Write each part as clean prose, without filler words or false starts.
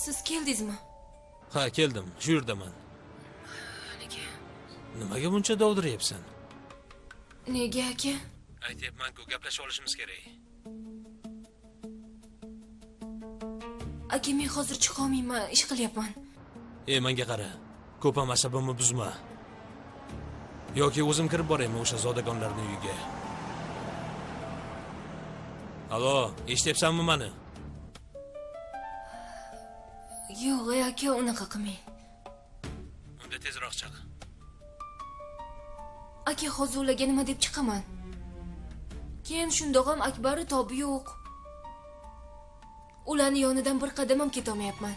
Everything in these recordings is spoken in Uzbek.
Siz keldingizmi? Ha, keldim. Shu yerdaman. Nega? Nimaga buncha dovdirayapsan? Nega aka? Aytyapman-ku, gaplashib olishimiz kerak. Aka, men hozir chiqa olmayman, ish qilyapman. Menga qara. Ko'p ham asabimni buzma. Yoki o'zim kirib boraymi o'sha zodagonlarning uyiga? Alo, eshityapsanmi meni? Yo'q, aka, unaqa qilmang. Unda tezroq chiq. Aka, hozir ularga nima deb chiqaman? Keyin shundoq ham Akbari tobi yo'q. Ularni yonidan bir qadam ham ketolmayapman.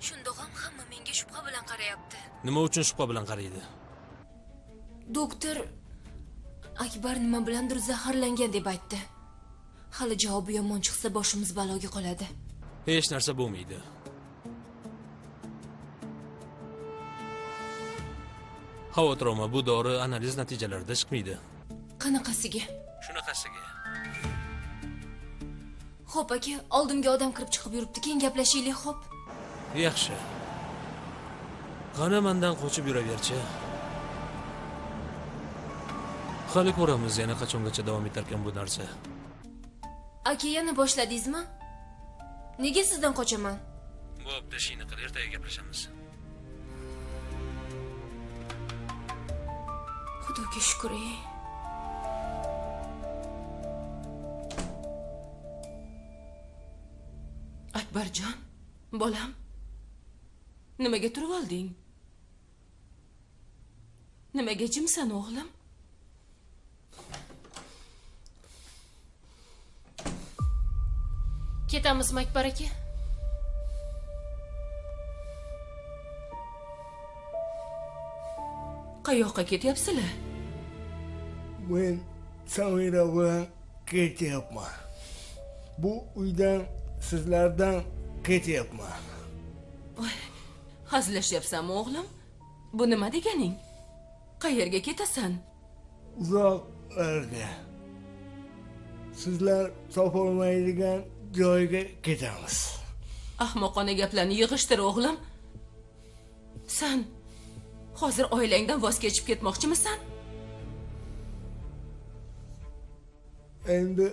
Shundoq ham hamma menga shubha bilan qarayapti. Nima uchun shubha bilan qaraydi? Doktor Akbar nima bilandir zaharlangan deb aytdi. Hali javobi yomon chiqsa boshimiz baloga qoladi. Hech narsa bo'lmaydi. Xavotir olma, bu dori analiz natijalarida chiqmaydi. Qanaqasiga? Shunaqasiga. Xo'p aka, oldimga odam kirib chiqib yuribdi, keyin gaplashaylik, xo'p? Yaxshi. Qani mendan qochib yuraverchi. Hali ko'ramiz yana qachongacha davom etarkan bu narsa. Aka, yana boshladingizmi? Nega sizdan qochaman? Bo'pti, ishingni qil, ertaga gaplashamiz. Xudoga shukr. Akbarjon, bolam, nimaga turib olding? Nimaga jimsan o'g'lim? Ketamizmi Akbar aka? Qayoqqa ketyapsizlar? Men Samira bilan ketyapman. Bu uydan, sizlardan ketyapman. Voy, hazillashyapsanmi o'g'lim? Bu nima deganing? Qayerga ketasan? Uzoqlarga. Sizlar topolmaydigan joyga ketamiz. Ahmoqona gaplarni yig'ishtir o'g'lim. San hozir oilangdan voz kechib ketmoqchimisan? Endi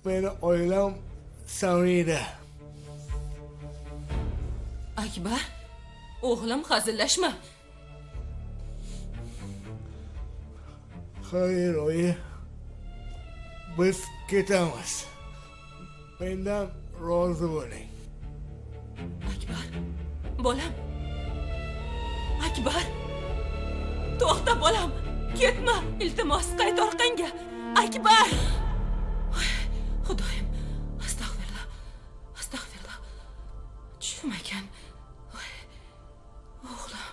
meni oilam Samira. Akbar, o'g'lim, hazillashma. Xayr, oyi. Biz ketamiz. Mendan rozi bo'ling. Akbar, bolam. Akbar. To'xta bolam, ketma, iltimos, qayt orqangga. Akbar. Xudoyim, astag'firullah. Astag'firullah. Tushum ekan. O'g'lim,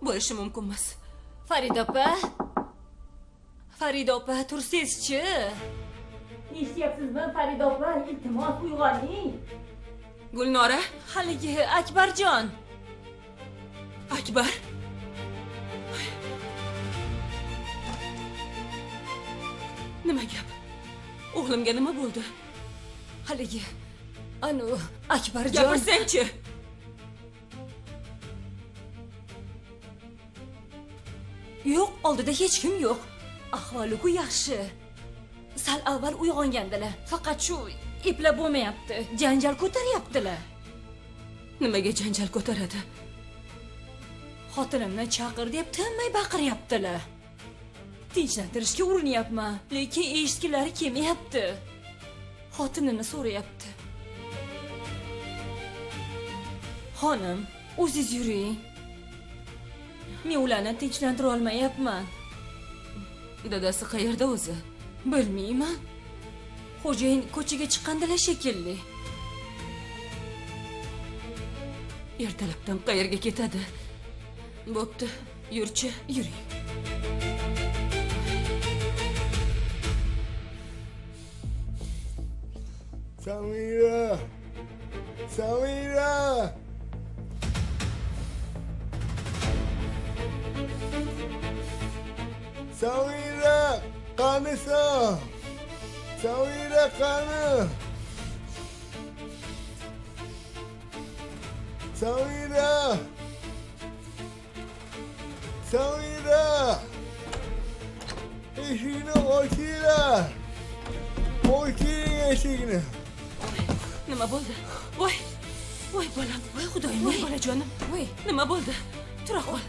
bo'lishi mumkin emas. Farida opa. Farida opa, tursangizchi. Eshityapsizmi Farida opa? Iltimos, uyg'oning. Gulnora, haligi Akbarjon. Akbar. Nima gap? O'g'limga nima bo'ldi? Haligi anu Akbarjon. Gapirsangchi. Yo'q, oldida hech kim yo'q. Ahvoli-ku yaxshi. Sal avval uyg'ongandilar. Faqat shu eplab bo'lmayapti. Janjal ko'taryaptilar. Nimaga janjal ko'taradi? Xotinimni chaqir deb tinmay baqiryaptilar. Tinchlantirishga urinyapman, lekin eshitgilari kelmayapti. Xotinini so'rayapti. Xonim, o'zingiz yuring. Men ularni tinchlantira olmayapman. Dadasi qayerda o'zi? Bilmayman. Xo'jayin ko'chaga chiqqandilar shekilli. Ertalabdan qayerga ketadi? Bo'pti, yurchi, yuring. Samira! Samira! Samira, qanisan? Samira, qani? Samira! Samira! Eshikni ochinglar! Oching eshikni! Nima bo'ldi? Voy! Voy bolam, voy xudoyim, voy bolajonim. Voy, nima bo'ldi? Tura qol.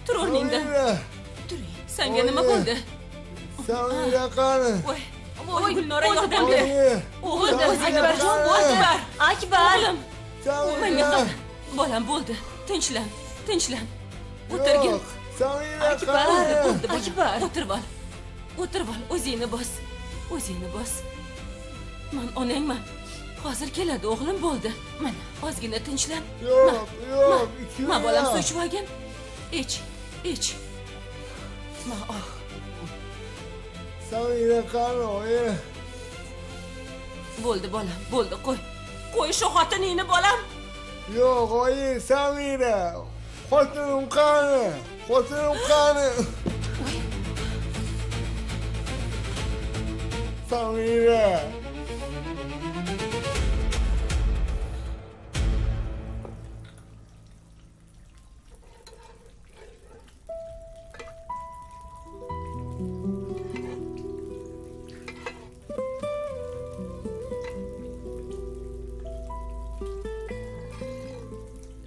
Tur o'rningdan. Turing. Senga nima bo'ldi? Samira qani? Voy, voy Gulnora yordam ber. O'g'lim, Akbarjon, Akbar. Akbar. Samira! Bolam bo'ldi. Tinchlan, tinchlan. O'tirgin. Samira Akbar, qani? bo'ldi, Akbar. O'tirib ol. O'tirib ol, o'zingni bos. O'zingni bos. Men onangman. Hozir keladi o'g'lim, bo'ldi. Mana, ozgina tinchlan. Yo'q, yo'q, ichma. Ma bolam, suv ichib olgin. Ich, ich. Ma ol. Samira qani, oyi? Bo'ldi bolam, bo'ldi, qo'y. Qo'y shu xotiningni bolam. Yo'q, oyi, Samira. Xotinim qani? Xotinim qani? Samira.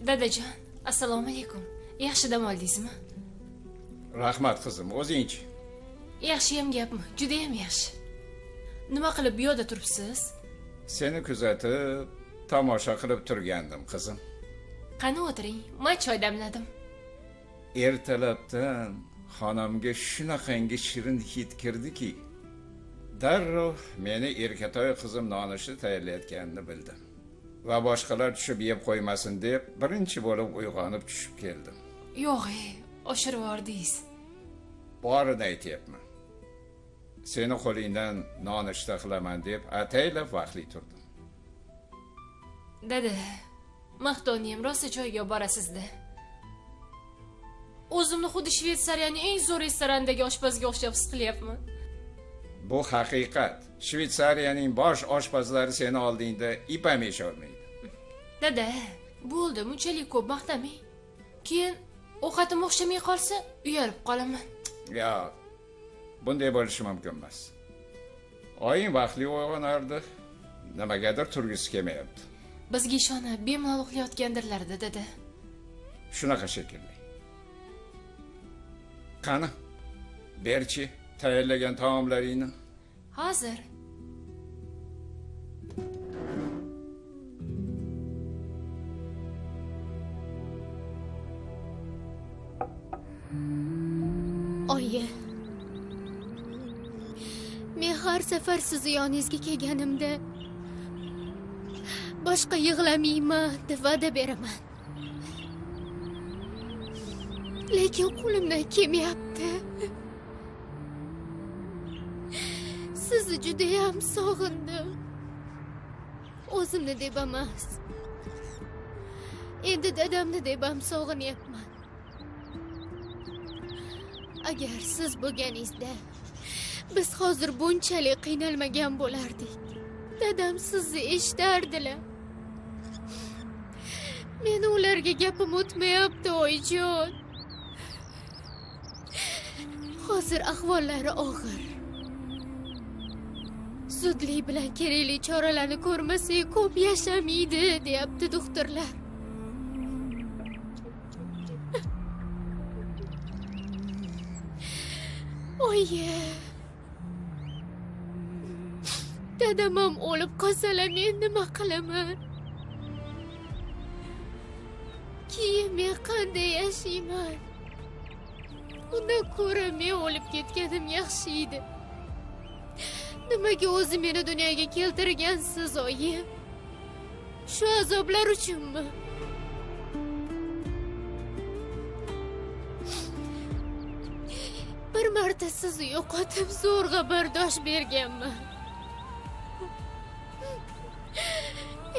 Dadajon, assalomu alaykum. Yaxshi dam oldingizmi? Rahmat qizim, o'zingchi? Yaxshiyam gapmi? Juda ham yaxshi. Nima qilib bu yerda turibsiz? Seni kuzatib, tomosha qilib turgandim, qizim. Qani o'tiring, men choy damladim. Ertalabdan xonamga shunaqangi shirin hid kirdiki, darrov meni erkatoy qizim nonushta tayyorlayotganini bildim. Va boshqalar tushib yeb qo'ymasin deb birinchi bo'lib uyg'onib tushib keldim. Yo'q, oshirib yubordingiz. Borini aytyapman. Seni qo'lingdan nonushta qilaman deb ataylab vaqtli turdim. Dada, maqtovni ham rosa choyga borasiz-da. O'zimni xuddi Shvetsariyaning eng zo'r restoranidagi oshpazga o'xshab his qilyapman. Bu haqiqat. Shvetsariyaning bosh oshpazlari seni oldingda ip ham esholmaydi. Dada, bo'ldi, bunchalik ko'p maqtamang. Keyin ovqatim o'xshamay qolsa, uyalib qolaman. Yo'q, bunday bo'lishi mumkin emas. Oying vaqtli uyg'onardi. Nimagadir turgisi kelmayapti. Bizga ishonib, bemalol uxlayotgandirlar-da, dada. Shunaqa shekilli. Qani, berchi tayyorlagan taomlaringni. Hozir. Oyi, men har safar sizni yoningizga kelganimda boshqa yig'lamayman deb va'da beraman. Lekin qo'limdan kelmayapti. Sizni judayam sog'indim. O'zimni deb emas, endi dadamni deb ham sog'inyapman. Agar siz bo'lganingizda biz hozir bunchalik qiynalmagan bo'lardik. Dadam sizni eshitardilar. Meni ularga gapim o'tmayapti, oyijon. Hozir ahvollari og'ir. Zudlik bilan kerakli choralarni ko'rmasak ko'p yashamaydi, deyapti doktorlar. Oyi, dadam ham o'lib qolsalar men nima qilaman? Keyin men qanday yashayman? Undan ko'ra men o'lib ketganim yaxshi edi. Nimaga o'zi meni dunyoga keltirgansiz, oyi? Shu azoblar uchunmi? Bir marta sizni yo'qotib zo'rg'a bardosh berganman.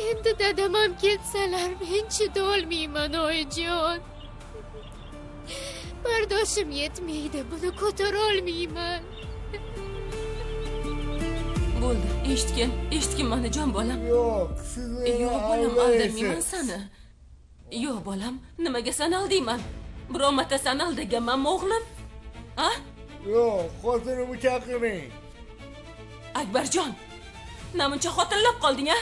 Endi dadam ham ketsalar men chidolmayman, oyijon. Bardoshim yetmaydi, buni ko'tara olmayman. Bo'ldi, eshitgin, eshitgin mani jon bolam. Yo'q, siz meni Yo'q bolam, aldamayman seni. Yo'q bolam, nimaga seni aldayman? Biror marta seni aldaganmanmi o'g'lim? A? Yo'q, xotinimni chaqiring. Akbarjon, namuncha xotinlab qolding a?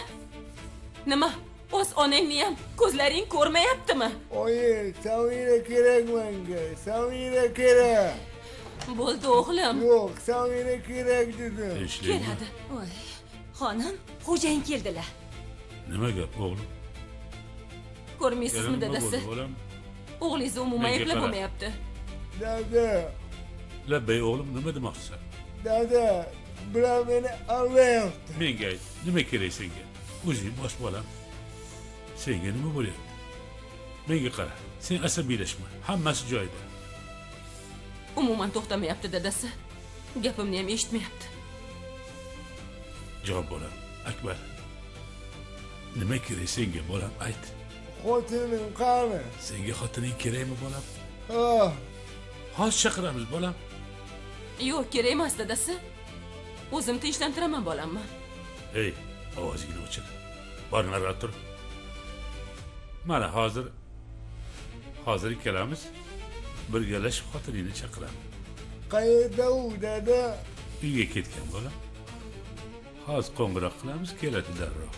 Nima, o'z onangni ham ko'zlaring ko'rmayaptimi? Oyi, Samira kerak menga, Samira kerak. Bo'ldi o'g'lim. Yo'q, Samira kerak dedim. Keladi. Voy, xonim, xo'jayin keldilar. Nima gap o'g'lim? Ko'rmaysizmi dadasi? O'g'lingiz umuman eplab bo'lmayapti. Dada. Labbay o'g'lim, nima demoqchisan? Dada, bular meni aldayapti. Menga ayt, nima kerak senga? O'zing bos bolam. Senga nima bo'lyapti? Menga qara, sen asabiylashma, hammasi joyida. Umuman to'xtamayapti dadasi. Gapimni ham eshitmayapti. Javob bolam, Akbar. Nima kerak senga bolam, ayt. Xotinim qani? Senga xotining kerakmi bolam? Ha. Hozir chaqiramiz bolam. Yo'q, kerak emas dadasi. O'zim tinchlantiraman bolamni. Ey, ovozingni o'chir. Bor nariroq tur. Mana hozir ikkalamiz birgalashib xotiningni chaqiramiz. Qayerda u dada? Uyga ketgan bolam. Hozir qo'ng'iroq qilamiz, keladi darrov.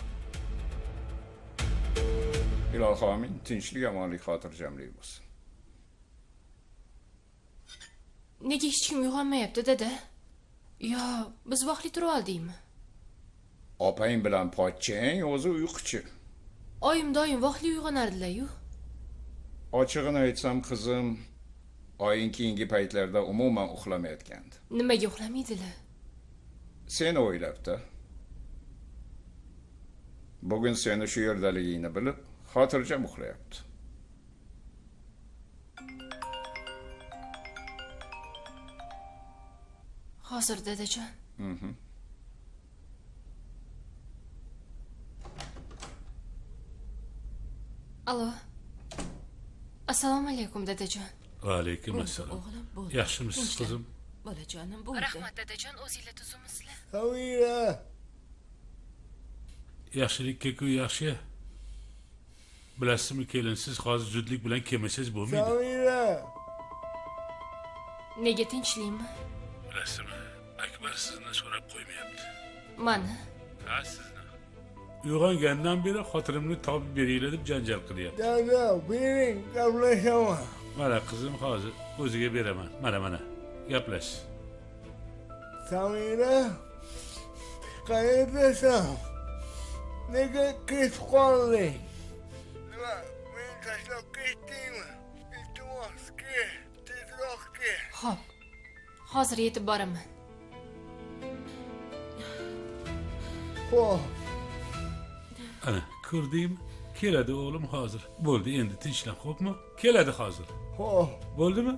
Ilohi amin, tinchlik, omonlik, xotirjamlik bo'lsin. Nega hech kim uyg'onmayapti dada? Yo, biz vaqtli turib oldikmi? Opang bilan pochchang o'zi uyquchi. Oyim doim vaqtli uyg'onardilar-yu. Ochig'ini aytsam qizim, oying keyingi paytlarda umuman uxlamayotgandi. Nimaga uxlamaydilar? Seni o'ylabdi. Bugun seni shu yerdaligingni bilib, xotirjam uxlayapti. Hozir dadajon. Alo. Assalomu alaykum dadajon. Va alaykum assalom. Yaxshimisiz qizim? Bolajonim, bo'ldi. Rahmat dadajon, o'zinglar tuzumsizlar. Samira. Yaxshilikka-ku yaxshi. Bilasizmi kelin, siz hozir zudlik bilan kelmasangiz bo'lmaydi. Samira. Nega tinchlikmi? Bilasizmi, Akbar sizni so'rab qo'ymayapti. Mani? Ha, sizni. Uyg'ongandan beri xotinimni topib beringlar deb janjal qilyapti. Dada, bering, gaplashaman. Mana qizim hozir o'ziga beraman. Mana, gaplash. Samira, qayerdasan? Nega kech qolding? Nima, meni tashlab ketdingmi? Iltimos, kel, tezroq kel. Xo'p, hozir yetib boraman. Xo'p. Ana, ko'rdingmi? Keladi o'g'lim hozir. Bo'ldi, endi tinchlan, xo'pmi? Keladi hozir. Xo'p. Bo'ldimi?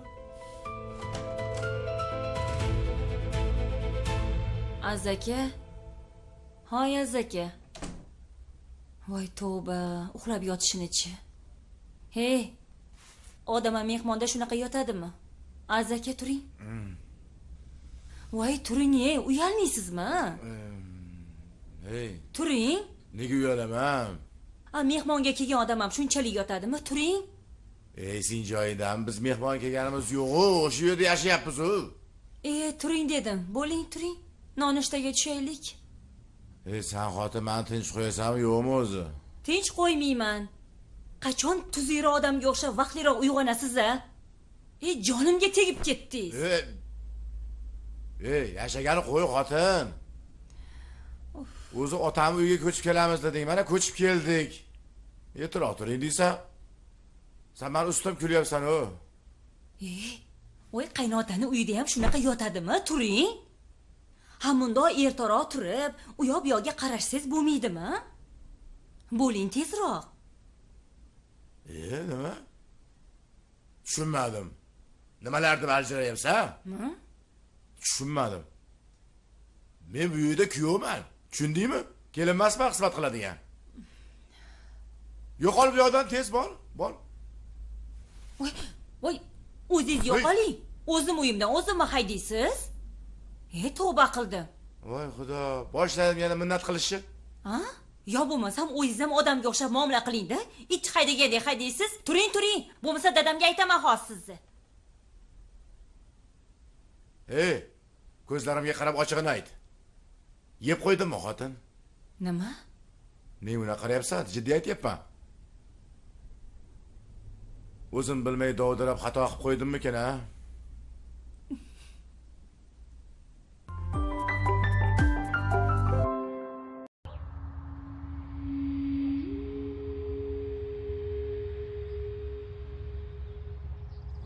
Aziz aka. Hoy Aziz aka. Voy tavba, uxlab yotishini-chi. Hey, odam mehmonda shunaqa yotadimi? Aziz aka turing. Voy turing, ey, uyalmaysizmi? Hey. Turing. Nega uyalaman? A mehmonga kelgan odam ham shunchalik yotadimi? Turing. Ey, sen joyidan biz mehmon kelganimiz yo'q-u, o'sha yerda yashayapmiz-u. Turing dedim. Bo'ling, turing. Nonushtaga tushaylik. Sen xotin meni tinch qo'yasanmi, yo'qmi o'zi? Tinch qo'ymayman. Qachon tuzukroq odamga o'xshab vaqtliroq uyg'onasiz-a? Jonimga tegib ketdingiz. Yashagani qo'y xotin. O'zi otam uyga ko'chib kelamiz deding, mana ko'chib keldik. Ertaroq turing deysan. Sen meni ustim kulyapsan-u. Voy qaynotani uyida ham shunaqa yotadimi? Turing. Ha mundoq ertaroq turib, u yoq bu yoqqa qarashsiz bo'lmaydimi? Bo'ling tezroq. Nima? Tushunmadim. Nimalar deb aljirayapsan? Tushunmadim. Men bu uyda kuyovman. Tushundingmi? Kelin emasman xizmat qiladigan. Yo'qol bu yoqdan tez bor, bor. Voy, voy, o'zingiz yo'qoling. O'zim uyimdan o'zimni haydaysiz? Tavba qildim. Voy xudo, boshladim yana minnat qilishni. Ha? Yo bo'lmasam o'zingiz ham odamga o'xshab muomala qiling-da. It haydagandek haydaysiz. Turing, turing. Bo'lmasa dadamga aytaman hozir sizni. Ey, ko'zlarimga qarab ochig'ini ayt. Yeb qo'ydimmi xotin? Nima? Ne unaqa qarayapsan? Jiddiy aytyapman. O'zim bilmay dovdirab xato qilib qo'ydimmikin, a?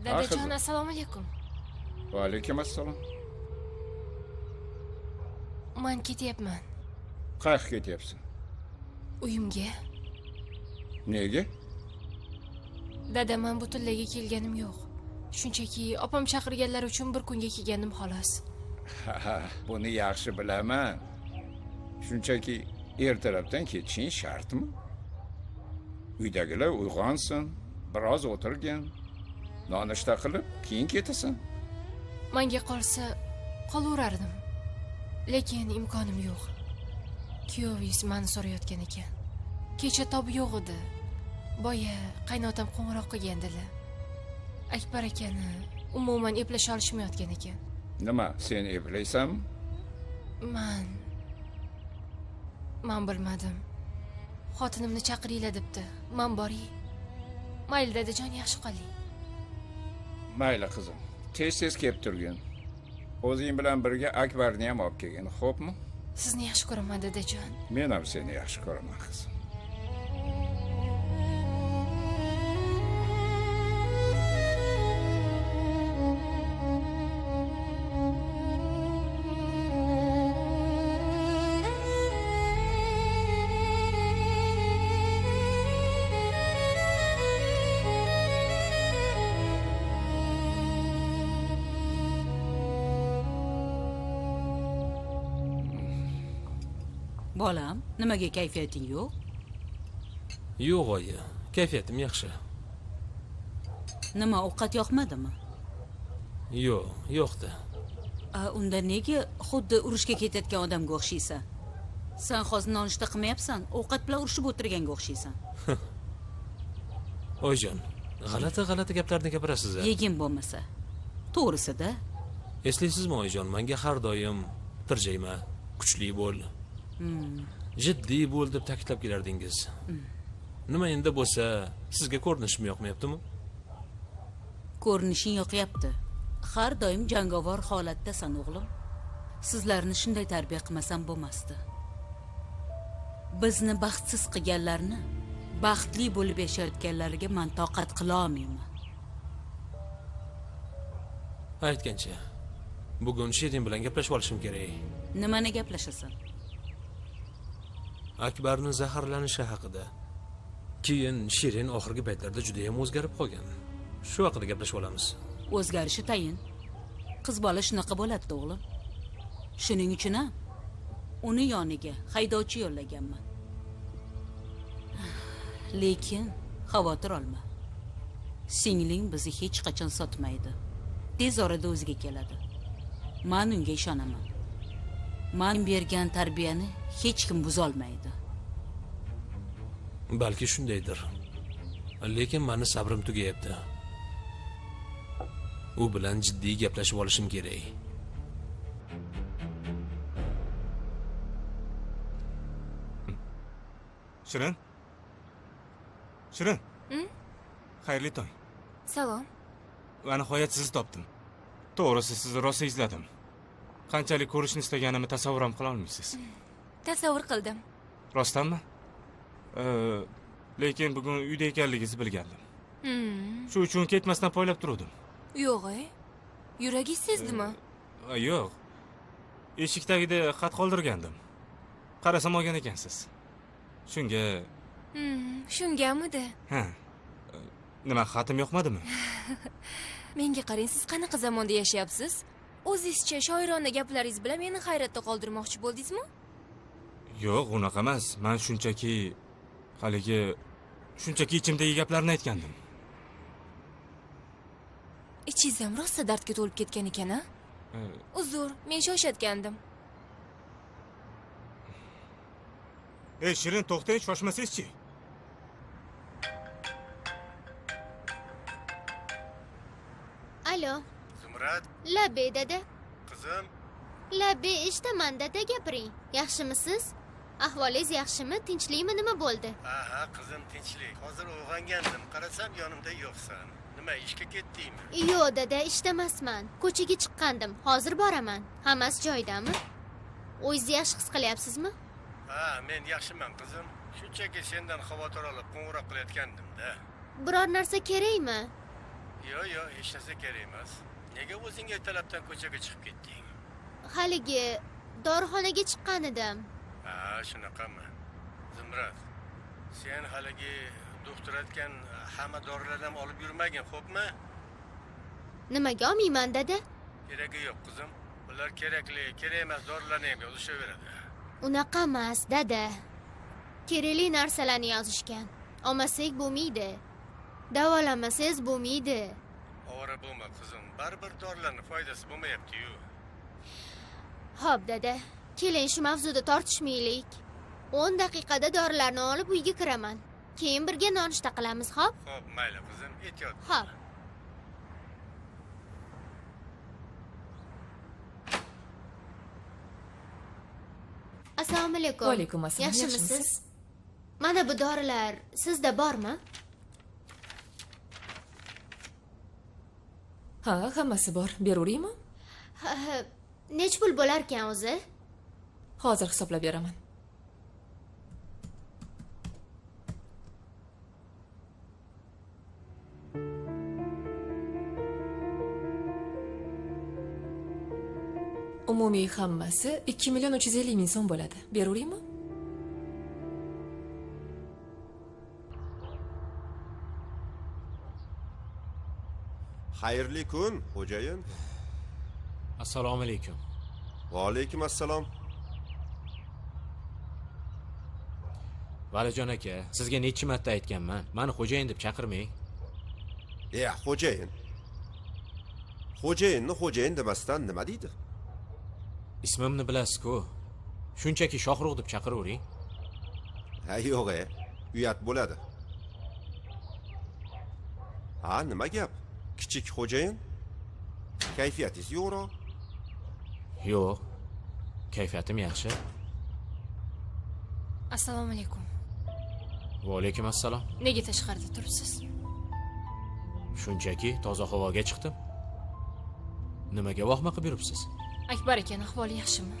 Dadajon, assalomu alaykum. Va alaykum assalom. Men ketyapman. Qayerga ketyapsan? Uyimga. Nega? Dada, men butunlayga kelganim yo'q. Shunchaki opam chaqirganlar uchun bir kunga kelganim xolos. Ha, buni yaxshi bilaman. Shunchaki ertalabdan ketishing shartmi? Uydagilar uyg'onsin, biroz o'tirgin. Nonushta qilib, keyin ketasan. Menga qolsa qolaverardim. Lekin imkonim yo'q. Kuyovingiz meni so'rayotgan ekan. Kecha tob yo'q edi. Boya qaynotam qo'ng'iroq qilgandilar. Akbar akani umuman eplasha olishmayotgan ekan. Nima, sen eplaysanmi? Men bilmadim. Xotinimni chaqiringlar debdi. Men boray. Mayli dadajon, yaxshi qoling. Mayli qizim, tez-tez kelib turgin. O'zing bilan birga Akbarni ham olib kelgin, xo'pmi? Sizni yaxshi ko'raman dadajon. Men ham seni yaxshi ko'raman qizim. Bolam, nimaga kayfiyating yo'q? Yo'q oyi, kayfiyatim yaxshi. Nima, ovqat yoqmadimi? Yo'q, yo'qdi. Unda nega xuddi urushga ketayotgan odamga o'xshaysan? Sen hozir nonushta qilmayapsan, ovqat bilan urushib o'tirganga o'xshaysan. Oyijon, g'alati gaplarni gapirasiz. Yegin bo'lmasa. To'g'risida. Eslaysizmi oyijon, menga har doim tirjayma, kuchli bo'l. Jiddiy bo'l deb ta'kidlab kelardingiz. Nima endi bo'lsa, sizga ko'rinishim yoqmayaptimi? Ko'rinishing yoqyapti. Har doim jangovar holatdasan o'g'lim. Sizlarni shunday tarbiya qilmasam bo'lmasdi. Bizni baxtsiz qilganlarni baxtli bo'lib yashayotganlarga men toqat qila olmayman. Aytgancha, bugun Shirin bilan gaplashib olishim kerak. Nimani gaplashasan? Akbarning zaharlanishi haqida. Keyin Shirin oxirgi paytlarda juda ham o'zgarib qolgan. Shu haqida gaplashib olamiz. O'zgarishi tayin. Qiz bola shunaqa bo'ladi, o'g'lim. Shuning uchun ham uni yoniga haydovchi yollaganman. Lekin xavotir olma. Singling bizni hech qachon sotmaydi. Tez orada o'ziga keladi. Men unga ishonaman. Men bergan tarbiyani hech kim buzolmaydi. Balki shundaydir. Lekin meni sabrim tugayapti. U bilan jiddiy gaplashib olishim kerak. Shirin? Shirin? Xayrli tong. Salom. Va nihoyat sizni topdim. To'g'risi sizni rosa izladim. Qanchalik ko'rishni istaganimni tasavvur ham qila olmaysiz. Tasavvur qildim. Rostdanmi? Lekin bugun uyda ekanligingizni bilgandim. Shu uchun ketmasdan poylab turdim. Yo'q-e. Yuragingiz sezdimi? Yo'q. Eshik tagida xat qoldirgandim. Qarasam olgan ekansiz. Shunga Shungamidi? Ha. Nima, xatim yoqmadimi? Menga qarang, siz qanaqa zamonda yashayapsiz? O'zingizcha shoirona gaplaringiz bilan meni hayratda qoldirmoqchi bo'ldingizmi? Yo'q, unaqa emas. Men shunchaki haligi shunchaki ichimdagi gaplarni aytgandim. Ichingiz ham rosa dardga to'lib ketgan ekan, a? Uzr, men shoshatgandim. Ey Shirin, to'xtang, shoshmasangizchi. Alo. Zumrad. Labbay dada. Qizim. Labbay, eshitaman dada, gapiring. Yaxshimisiz? Ahvolingiz yaxshimi? Tinchlikmi? Nima bo'ldi? Ha, qizim, tinchlik. Hozir uyg'ongandim, qarasam yonimda yo'qsan. Nima, ishga ketdingmi? Yo'q dada, ishda emasman. Ko'chaga chiqqandim. Hozir boraman. Hammasi joyidami? O'zingizni yaxshi his qilyapsizmi? Ha, men yaxshiman qizim. Shunchaki sendan xavotir olib qo'ng'iroq qilayotgandim-da. Biror narsa kerakmi? Yo'q, yo'q, hech narsa kerak emas. Nega o'zing ertalabdan ko'chaga chiqib ketding? Haligi dorixonaga chiqqan edim. Ha, shunaqami? Zumrad, sen haligi doktor aytgan hamma dorilardan olib yurmagin, xo'pmi? Nimaga olmayman dada? Keragi yo'q qizim. Ular kerakli, kerak emas dorilarni ham yozishaveradi. Unaqa emas dada. Kerakli narsalarni yozishgan. Olmasak bo'lmaydi. Davolanmasangiz bo'lmaydi. Ovora bo'lma qizim. Baribir dorilarning foydasi bo'lmayapti-yu. Xo'p dada, keling shu mavzuda tortishmaylik. 10 daqiqada dorilarni olib uyga kiraman. Keyin birga nonushta qilamiz, xo'p? Xo'p, mayli qizim, ehtiyot. Xo'p. Assalomu alaykum. Va alaykum assalom. Yaxshimisiz? Mana bu dorilar sizda bormi? Ha, hammasi bor. Beraveraymi? Nech pul bo'larkan o'zi? Hozir hisoblab beraman. Umumiy hammasi 2 350 000 so'm bo'ladi. Beraveraymi? Xayrli kun, xo'jayin. Assalomu alaykum. Va alaykum assalom. Valijon aka, sizga necha marta aytganman, meni xo'jayin deb chaqirmang. Xo'jayin. Xo'jayinni xo'jayin demasdan nima deydi? Ismimni bilasiz-ku. Shunchaki Shohrux deb chaqiravering. Ha, yo'q, uyat bo'ladi. Ha, nima gap? Kichik xo'jayin? Kayfiyatingiz yo'qroq? Yo'q. Kayfiyatim yaxshi. Assalomu alaykum. Va alaykum assalom. Nega tashqarida turibsiz? Shunchaki toza havoga chiqdim. Nimaga vahma qilib yuribsiz? Akbar aka, ahvoli yaxshimi?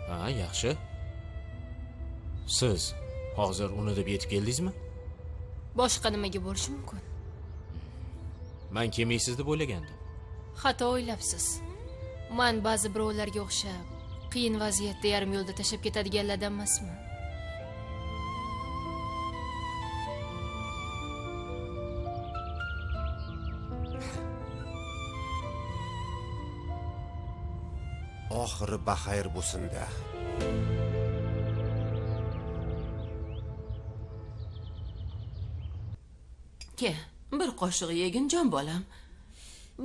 Ha, yaxshi. Siz hozir uni deb yetib keldingizmi? Boshqa nimaga bo'lishi mumkin? Men kelmaysiz deb o'ylagandim. Xato o'ylabsiz. Men ba'zi birovlarga o'xshab qiyin vaziyatda yarim yo'lda tashlab ketadiganlardan emasman. Oxiri baxayr bo'lsin-da. Ke, bir qoshiq yegin jon bolam.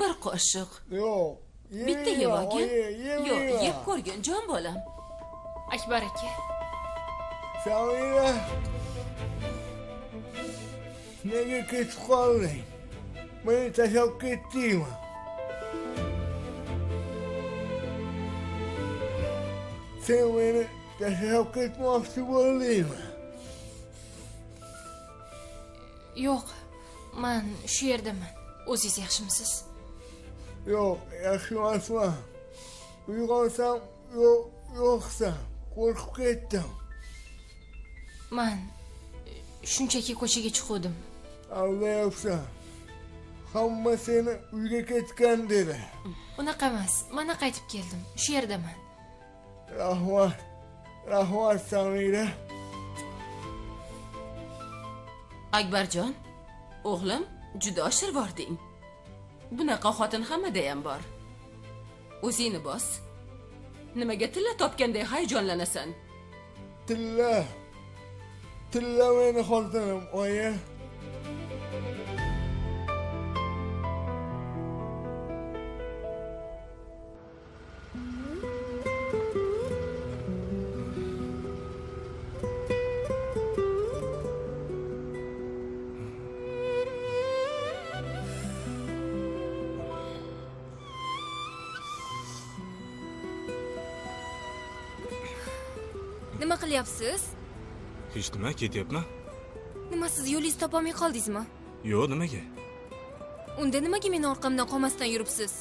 Bir qoshiq. Yo'q. Bitta yeb olgin. Yo'q, yeb ko'rgin jon bolam. Akbar aka. Samira. Nega ketib qolding? Meni tashlab ketdingmi? Sen meni tashlab ketmoqchi bo'ldingmi? Yo'q, men shu yerdaman. O'zingiz yaxshimisiz? Yo'q, yaxshi emasman. Uyg'onsam, yo'qsan. Qo'rqib ketdim. Men shunchaki ko'chaga chiquvdim. Aldayapsan. Hamma seni uyga ketgan dedi. Unaqa emas. Mana qaytib keldim. Shu yerdaman. Rahmat. Rahmat Samira. Akbarjon, o'g'lim, juda oshirvording. Bunaqa xotin hammada ham bor. O'zingni bos. Nimaga tilla topganday hayajonlanasan? Tilla. Tilla meni xotinim, oyi. Nima qilyapsiz? Hech nima, ketyapman. Nima, siz yo'lingizni topolmay qoldingizmi? Yo'q, nimaga? Unda nimaga meni orqamdan qolmasdan yuribsiz?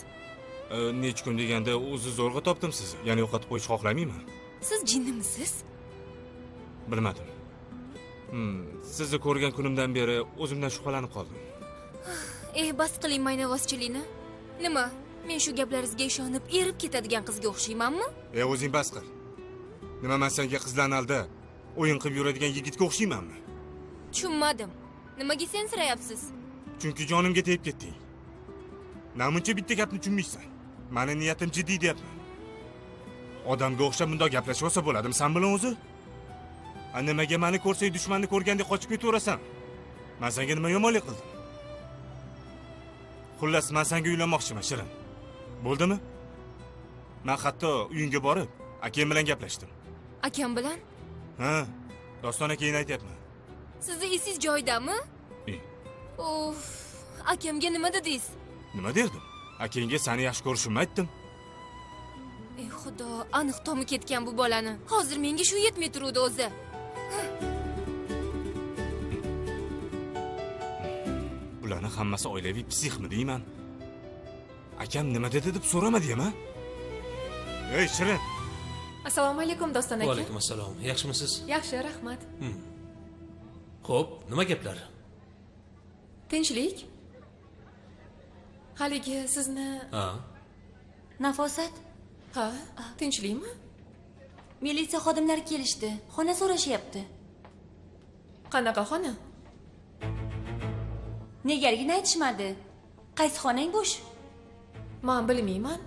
Necha kun deganda o'zi zo'rg'a topdim sizni. Yana yo'qotib qo'yish xohlamayman. Siz jinnimisiz? Bilmadim. Sizni ko'rgan kunimdan beri o'zimdan shubhalanib qoldim. Bas qiling maynavozchilikni. Nima? Men shu gaplaringizga ishonib erib ketadigan qizga o'xshaymanmi? O'zing bas qil. Nima, men senga qizlarni aldab o'yin qilib yuradigan yigitga o'xshaymanmi? Tushunmadim. Nimaga sensirayapsiz? Chunki jonimga tegib ketding. Namuncha bitta gapni tushunmaysan. Meni niyatim jiddiy deyapman. Odamga o'xshab bundoq gaplashib olsa bo'ladimi sen bilan o'zi? Nimaga meni ko'rsang dushmanni ko'rgandek qochib ketaverasan? Men senga nima yomonlik qildim? Xullas, men senga uylanmoqchiman, Shirin. Bo'ldimi? Men hatto uyingga borib, akam bilan gaplashdim. Akam bilan? Ha, Doston keyin aytyapman. Sizni esingiz joyidami? Of, akamga nima dedingiz? Nima derdim? Akangga seni yaxshi ko'rishimni aytdim. Ey Xudo, aniq tomi ketgan bu bolani. Hozir menga shu yetmay turuvdi o'zi. Bularni hammasi oilaviy psixmi deyman. Akam nima dedi deb so'ramadi-ya? Ey Shirin. Assalomu alaykum Doston aka. Va alaykum assalom. Yaxshimisiz? Yaxshi, rahmat. Xo'p, nima gaplar? Tinchlik. Haligi sizni Ha. Nafosat? Ha, tinchlikmi? Militsiya xodimlari kelishdi. Xona so'rashyapti. Qanaqa xona? Negaligini aytishmadi. Qaysi xonang bo'sh? Men bilmayman.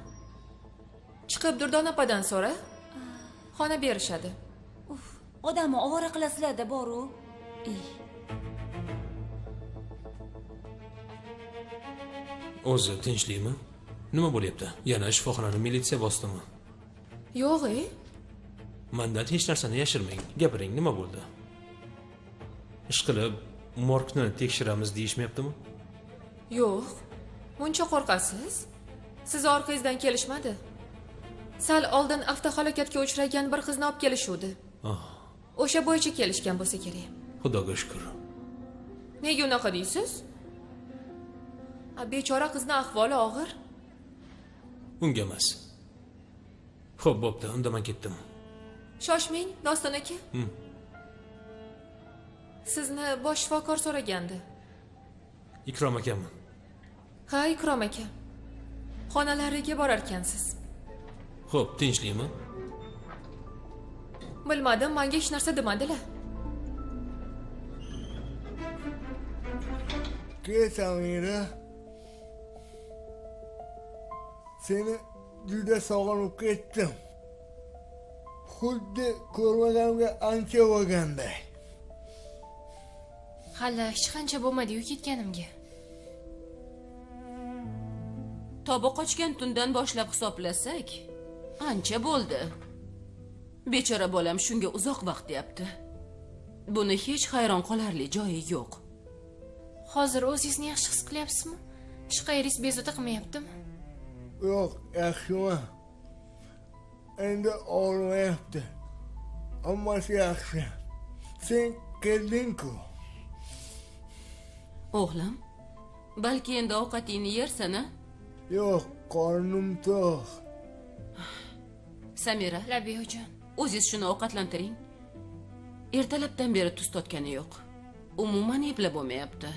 Chiqib Durdona opadan so'ra. Xona berishadi. Uf, odamni ovora qilasizlar-da boru. O'zi tinchlikmi? Nima bo'lyapti? Yana shifoxonani militsiya bosdimi? Yo'q, Mendan hech narsani yashirmang. Gapiring, nima bo'ldi? Ishqilib morgni tekshiramiz deyishmayaptimi? Yo'q. Muncha qo'rqasiz? Siz orqangizdan kelishmadi. Sal oldin avtohalokatga uchragan bir qizni olib kelishuvdi. O'sha bo'yicha kelishgan bo'lsa kerak. Xudoga shukr. Nega unaqa deysiz? Bechora qizni ahvoli og'ir. Unga emas. Xo'p, bo'pti, unda men ketdim. Shoshmang, Doston aka. Sizni bosh shifokor so'ragandi. Ikrom akami? Ha, Ikrom aka. Xonalariga borarkansiz. Xo'p, tinchlikmi? Bilmadim, menga hech narsa demadilar. Kel Samira. Seni juda sog'inib ketdim. Xuddi ko'rmaganimga ancha bo'lganday. Hali hech qancha bo'lmadi-yu ketganimga. Tobi qochgan tundan boshlab hisoblasak, ancha bo'ldi. Bechora bolam shunga uzoq vaqt deyapti. Buni hech hayron qolarli joyi yo'q. Hozir o'zingizni yaxshi his qilyapsizmi? Hech qayeringiz bezovta qilmayaptimi? Yo'q, yaxshiman. Endi og'rimayapti. Hammasi yaxshi. Sen kelding-ku. O'g'lim, balki endi ovqatingni yersan-a? Yo'q, qornim to'q. Samira, Labiyajon, o'zingiz shuni ovqatlantiring. Ertalabdan beri tuz totgani yo'q. Umuman eplab bo'lmayapti.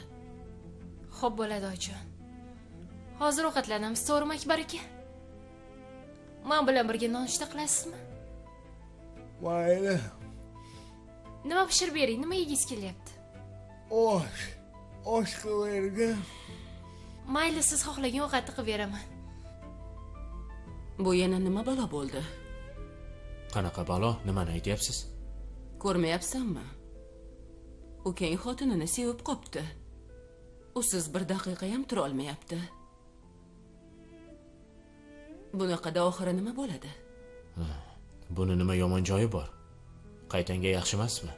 Xo'p bo'ladi, oyijon. Hozir ovqatlanamiz, to'g'rimi Akbar aka? Men bilan birga nonushta qilasizmi? Mayli. Nima pishirib bering, nima yegingiz kelyapti? Osh. Osh qilib bergin. Mayli, siz xohlagan ovqatni qilib beraman. Bu yana nima balo bo'ldi? Qanaqa balo? Nimani aytyapsiz? Ko'rmayapsanmi? Ukang xotinini sevib qopti. Usiz bir daqiqa ham tura olmayapti. Bunaqada oxiri nima bo'ladi? Buni nima yomon joyi bor? Qaytanga yaxshi emasmi?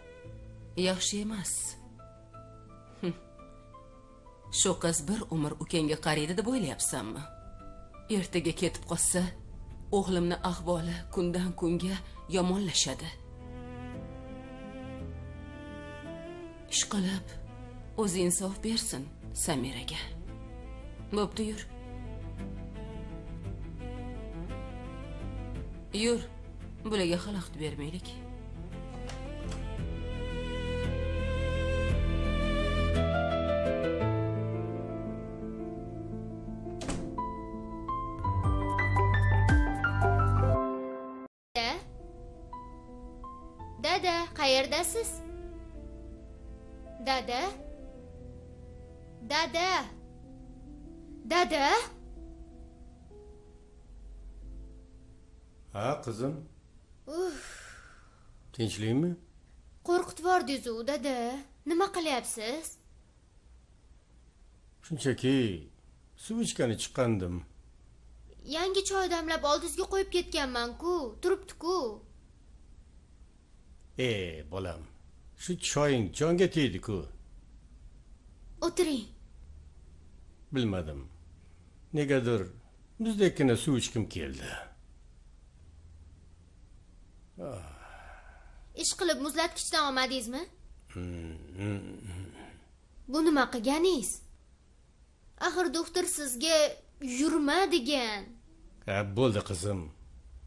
Yaxshi emas. Shu qiz bir umr ukangga qaraydi deb o'ylayapsanmi? Ertaga ketib qolsa, o'g'limni ahvoli kundan kunga yomonlashadi. Ishqilib, o'zi insof bersin Samiraga. Bo'pti, yur. Yur, bularga xalaqit bermaylik. Dada, qayerdasiz? Dada? Dada? Dada? Ha, qizim. Uf. Tinchlikmi? Qo'rqitvordiz-u, dada. Nima qilyapsiz? Shunchaki suv ichgani chiqqandim. Yangi choy damlab oldingizga qo'yib ketganman-ku, turibdi-ku. Bolam, shu choying jonga tegdi-ku. O'tiring. Bilmadim. Negadir muzdekkina suv ichkim keldi. Ish qilib muzlatgichdan olmadingizmi? Bu nima qilganingiz? Axir doktor sizga yurma degan. Ha, bo'ldi qizim.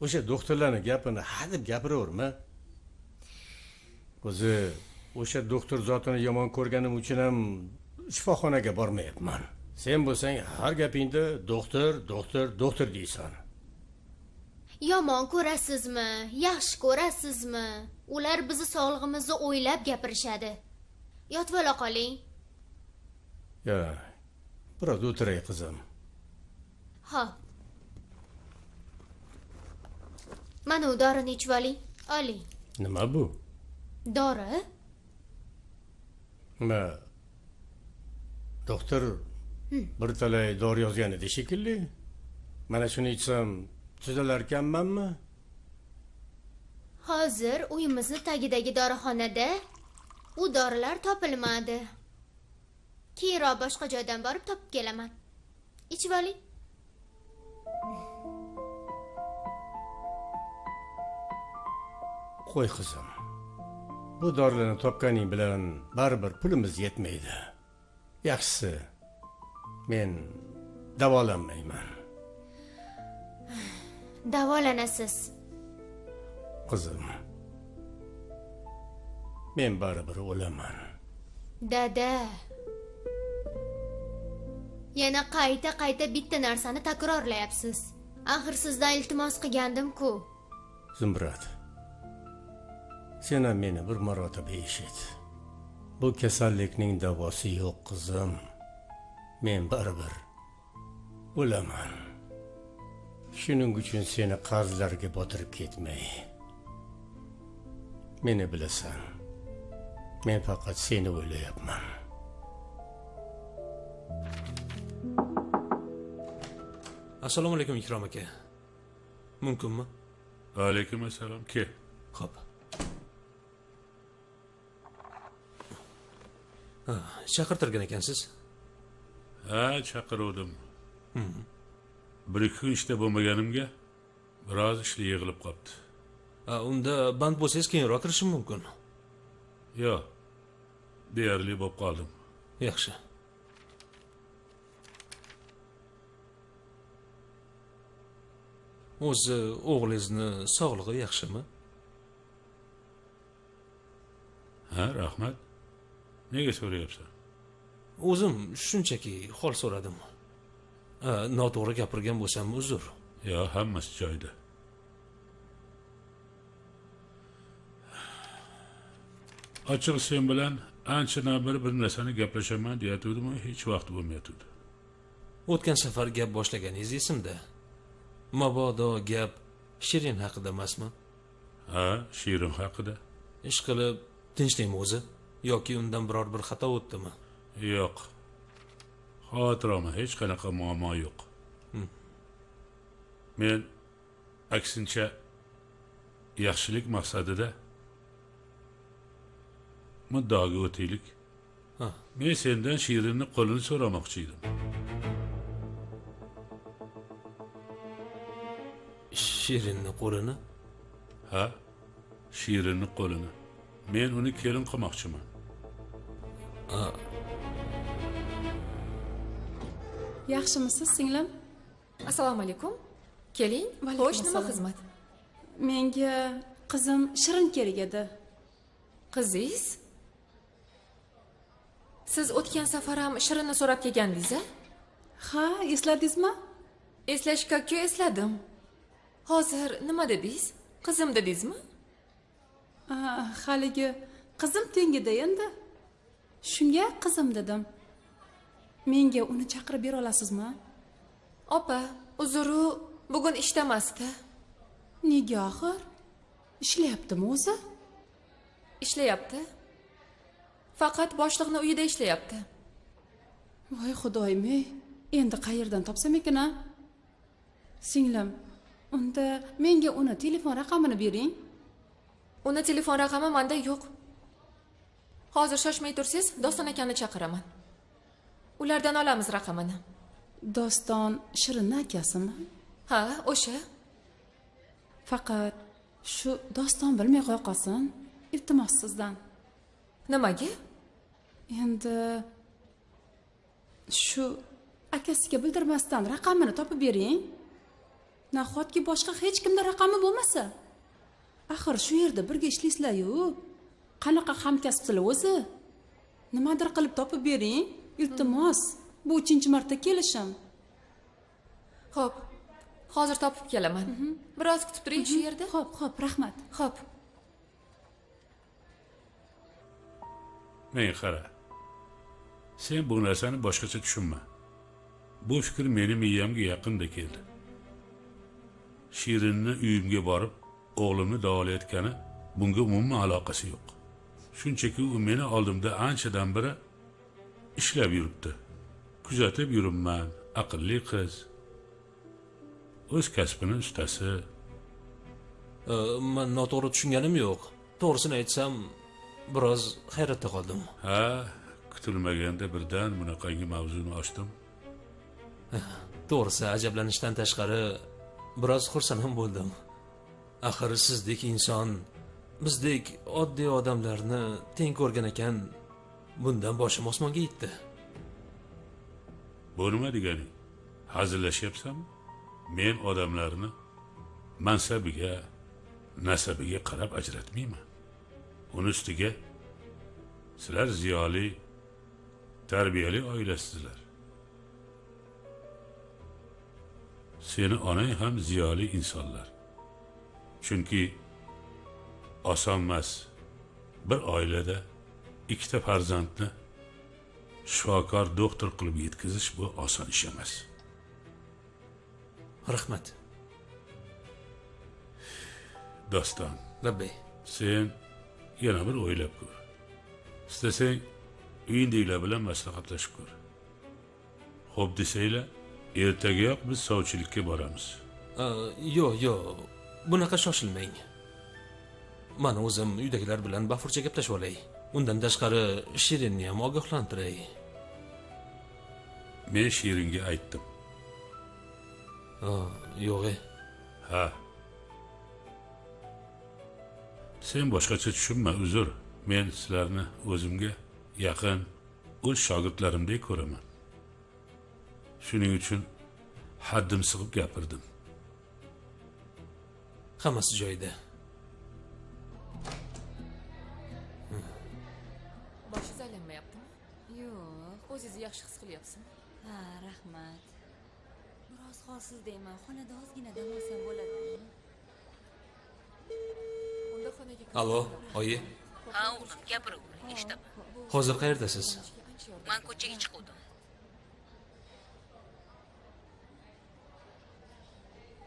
O'sha doktorlarning gapini hadeb gapiraverma. O'zi o'sha doktor zotini yomon ko'rganim uchun ham shifoxonaga bormayapman. Sen bo'lsang har gapingda doktor, doktor, doktor deysan. Yomon ko'rasizmi, yaxshi ko'rasizmi? Ular bizni sog'lig'imizni o'ylab gapirishadi. Yotib ola qoling. Ya, biroz o'tiray qizim. Xo'p. Mana u dorini ichib oling. Oling. Nima bu? Dori? Nima? Doktor bir talay dori yozgan edi shekilli. Mana shuni ichsam tuzalarkanmanmi? Hozir uyimizni tagidagi dorixonada u dorilar topilmadi. Keyinroq boshqa joydan borib topib kelaman. Ichib oling. Qo'y qizim. Bu dorilarni topganing bilan baribir pulimiz yetmaydi. Yaxshisi, men davolanmayman. Davolanasiz. Qizim, men baribir o'laman. Dada, yana qayta-qayta bitta narsani takrorlayapsiz. Axir sizdan iltimos qilgandim-ku. Zumrad, sen ham meni bir marotaba eshit. Bu kasallikning davosi yo'q, qizim. Men baribir o'laman. Shuning uchun seni qarzlarga botirib ketmay. Meni bilasan. Men faqat seni o'ylayapman. Assalomu alaykum Ikrom aka. Mumkinmi? Alaykum assalom. Kel. Xo'p. Chaqirtirgan ekansiz? Ha, chaqiruvdim. Bir ikki kun ishda bo'lmaganimga biroz ishlar yig'ilib qolibdi. Unda band bo'lsangiz keyinroq kirishim mumkin. Yo'q, deyarli bo'lib qoldim. Yaxshi. O'zi o'g'lingizni sog'lig'i yaxshimi? Ha, rahmat. Nega so'rayapsan? O'zim shunchaki hol so'radim. Noto'g'ri gapirgan bo'lsam uzr. Yo'q, hammasi joyida. Ochiq sen bilan anchadan beri bir narsani gaplashaman deyatgandim, hech vaqt bo'lmayotdi. O'tgan safar gap boshlaganingiz esimda. Mabodo gap Shirin haqida emasmi? Ha, Shirin haqida. Ish qilib tinchlikmi o'zi yoki undan biror bir xato o'tdimi? Yo'q. Xavotir olma, hech qanaqa muammo yo'q. Men aksincha yaxshilik maqsadida muddaoga o'taylik. Men sendan Shirinni qo'lini so'ramoqchi edim. Shirinni qo'lini? Ha, Shirinni qo'lini. Men uni kelin qilmoqchiman. Yaxshimisiz, singlim? Assalomu alaykum. Keling. Xo'sh, nima xizmat? Menga qizim Shirin kerak edi. Qizingiz? Siz o'tgan safar ham Shirinni so'rab kelgandingiz-a? Ha, esladingizmi? Eslashga-ku esladim. Hozir nima dedingiz? Qizim dedingizmi? Haligi qizim tengida endi. Shunga qizim dedim. Menga uni chaqirib bera olasizmi? Opa, uzru, bugun ishda emasdi. Nega axir? Ishlayaptimi o'zi? Ishlayapti. Faqat boshliqni uyida ishlayapti. Voy xudoyim, endi qayerdan topsam ekan-a? Singlim, unda menga uni telefon raqamini bering. Uni telefon raqami menda yo'q. Hozir shoshmay tursangiz, Doston akani chaqiraman. Ulardan olamiz raqamini. Doston Shirinni akasimi? Ha, o'sha. Faqat shu Doston bilmay qo'ya qolsin, iltimos sizdan. Nimaga? Endi shu akasiga bildirmasdan raqamini topib bering. Nahotki boshqa hech kimda raqami bo'lmasa? Axir shu yerda birga ishlaysizlar-yu. Qanaqa hamkasbsizlar o'zi? Nimadir qilib topib bering, iltimos. Bu 3-marta kelishim. Xo'p, hozir topib kelaman. Biroz kutib turing shu yerda. Xo'p, xo'p, rahmat. Xo'p. Menga qara. Sen bu narsani boshqacha tushunma. Bu fikr meni miyamga yaqinda keldi. Shirinni uyimga borib, o'g'limni davolayotgani bunga umuman aloqasi yo'q. Shunchaki u meni oldimda anchadan beri ishlab yuribdi. Kuzatib yuribman, aqlli qiz. O'z kasbini ustasi. Men noto'g'ri tushunganim yo'q. To'g'risini aytsam, biroz hayratda qoldim. Ha, kutilmaganda birdan bunaqangi mavzuni ochdim. To'g'risi, ajablanishdan tashqari biroz xursand ham bo'ldim. Axir sizdek inson bizdek oddiy odamlarni teng ko'rgan ekan, bundan boshim osmonga yetdi. Bu nima deganing? Hazillashyapsanmi? Men odamlarni mansabiga, nasabiga qarab ajratmayman. Uni ustiga sizlar ziyoli, tarbiyali oilasizlar. Seni onang ham ziyoli insonlar. Chunki oson emas bir oilada ikkita farzandni shifokor, doktor qilib yetkazish bu oson ish emas. Rahmat. Doston. Labbay. Sen yana bir o'ylab ko'r. Istasang uyingdagilar bilan maslahatlashib ko'r. Xo'p desanglar, ertagayoq biz sovchilikka boramiz. Yo'q, yo'q. Bunaqa shoshilmang. Men o'zim uydagilar bilan bafurja gaplashib olay. Undan tashqari Shirinni ham ogohlantiray. Men Shiringa aytdim. Yo'q. Ha. Sen boshqacha tushunma, uzr. Men sizlarni o'zimga yaqin, o'z shogirdlarimdek ko'raman. Shuning uchun haddim sig'ib gapirdim. Hammasi joyida. Boshingiz aylanmayaptimi? Yo'q. O'zingizni yaxshi his qilyapsizmi? Ha, rahmat. Biroz holsiz deyman. Xonada ozgina dam olsam bo'ladimi? Unda xonaga. Allo, oyi. Ha, o'g'lim, gapiraver, eshitaman. Hozir qayerdasiz? Men ko'chaga chiquvdim.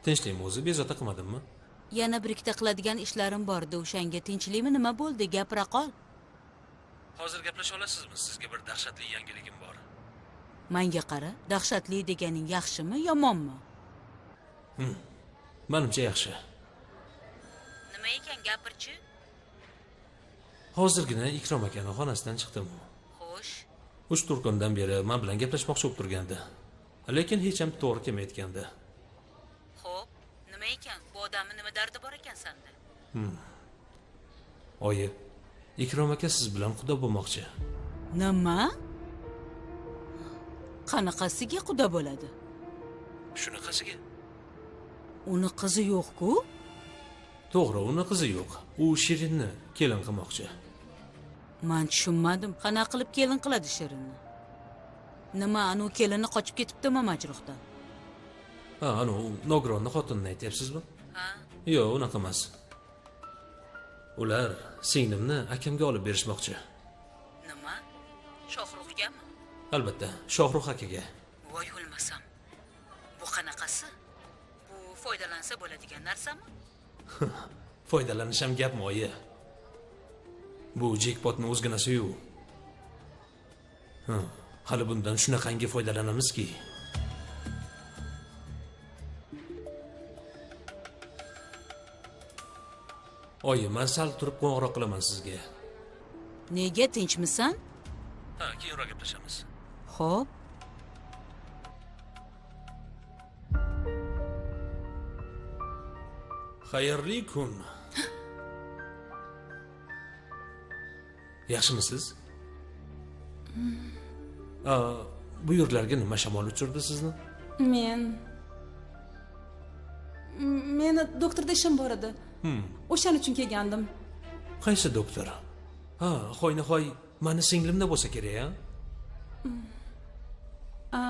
Tinchlikmi o'zi? Bezovta qilmadimmi? Yana bir ikkita qiladigan ishlarim bor edi, o'shanga tinchlikmi nima bo'ldi? Gapira qol. Hozir gaplasha olasizmi? Sizga bir dahshatli yangiligim bor. Menga qara, dahshatli deganing yaxshimi, yomonmi? Menimcha yaxshi. Nima ekan, gapirchi? Hozirgina Ikrom akani xonasidan chiqdim. Xo'sh. 3-4 kundan beri men bilan gaplashmoqchi bo'lib turgandi. Lekin hech ham to'g'ri kelmayotgandi. Xo'p, nima ekan? Bu odamning nima dardi bor ekan senda? Oyi, Ikrom aka siz bilan quda bo'lmoqchi. Nima? Qanaqasiga quda bo'ladi? Shunaqasiga. Uni qizi yo'q-ku. To'g'ri, uni qizi yo'q. U Shirinni kelin qilmoqchi. Men tushunmadim. Qanaqa qilib kelin qiladi Shirinni? Nima, anu kelini qochib ketibdimi majruhdan? Ha, anu nogronni xotinini aytyapsizmi? Ha. Yo'q, unaqa emas. Ular singlimni akamga olib berishmoqchi. Nima? Shohruxgami? Albatta, Shohrux akaga. Voy o'lmasam. Bu qanaqasi? Bu foydalansa bo'ladigan narsami? Foydalanish ham gapmi, oyi? Bu jekpotni o'zginasi-yu. Ha, hali bundan shunaqangi foydalanamizki. Oyi, men sal turib qo'ng'iroq qilaman sizga. Nega, tinchmisan? Ha, keyinroq gaplashamiz. Xo'p. Xayrli kun. Yaxshimisiz? Bu yerlarga nima shamol uchirdi sizni? Meni doktorda ishim bor edi. O'shaning uchun kelgandim. Qaysi doktor? Ha, hoynahoy mani singlimda bo'lsa kerak, a?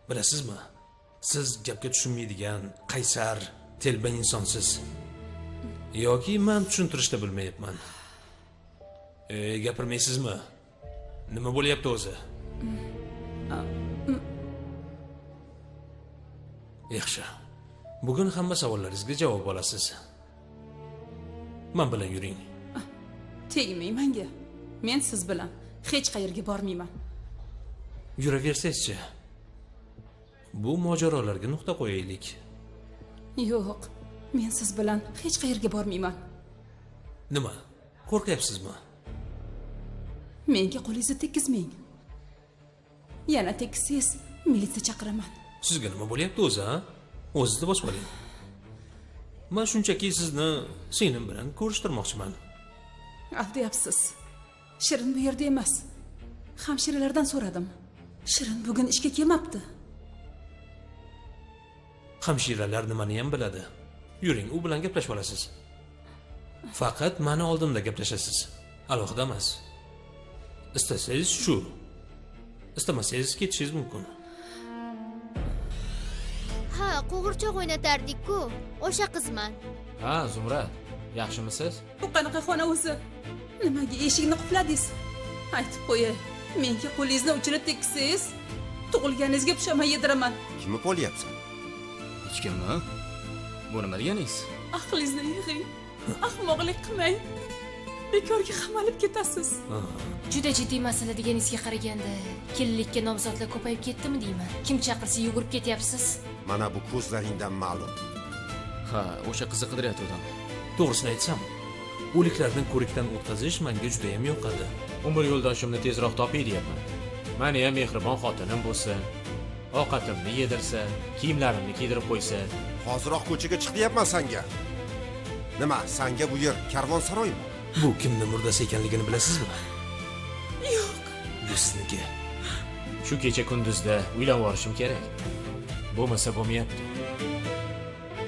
Bilasizmi? Siz gapga tushunmaydigan, qaysar, telba insonsiz. Yoki men tushuntirishni bilmayapman. Gapirmaysizmi? Nima bo'lyapti o'zi? Yaxshi. Bugun hamma savollaringizga javob olasiz. Men bilan yuring. Tegmang menga. Men siz bilan hech qayerga bormayman. Yuraversangizchi. Bu mojarolarga nuqta qo'yaylik. Yo'q, men siz bilan hech qayerga bormayman. Nima? Qo'rqyapsizmi? Menga qo'lingizni tekkizmang. Yana tekkizsangiz, militsiya chaqiraman. Sizga nima bo'lyapti o'zi, ha? O'zingizni bosib oling. Men shunchaki sizni singlim bilan ko'rishtirmoqchiman. Aldayapsiz. Shirin bu yerda emas. Hamshiralardan so'radim. Shirin bugun ishga kelmabdi. Hamshiralar nimani ham biladi. Yuring, u bilan gaplashib olasiz. Faqat meni oldimda gaplashasiz. Alohida emas. Istasangiz shu. Istamasangiz ketishingiz mumkin. Ha, qo'g'irchoq o'ynatardik-ku. O'sha qizman. Ha, Zumrad, yaxshimisiz? Bu qanaqa xona o'zi? Nimaga eshikni qulfladingiz? Aytib qo'yay, menga qo'lingizni uchini tekkizsangiz, tug'ilganingizga pushaymon yediraman. Kimni qo'lyapsan? Hech kimni. Bu nima deganingiz? Aqlingizni yig'ing. Ahmoqlik qilmang. Bekorga qamalib ketasiz. Juda jiddiy masala deganingizga qaraganda, kelinlikka nomzodlar ko'payib ketdimi deyman. Kim chaqirsa yugurib ketyapsiz. Mana bu ko'zlaringdan ma'lum. Ha, o'sha qizni qidirayotgandim. To'g'risini aytsam, o'liklarni ko'rikdan o'tkazish menga juda ham yoqadi. Umr yo'ldoshimni tezroq topay deyapman. Meni ham mehribon xotinim bo'lsa, ovqatimni yedirsa, kiyimlarimni kiydirib qo'ysa. Hoziroq ko'chaga chiq deyapman senga. Nima, senga bu yer karvonsaroymi? Bu kimni murdasi ekanligini bilasizmi? Yo'q. Bu sizniki. Shu kecha kunduzda uylanib yuborishim kerak. Bo'lmasa bo'lmayapti.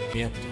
Bo'lmayapti.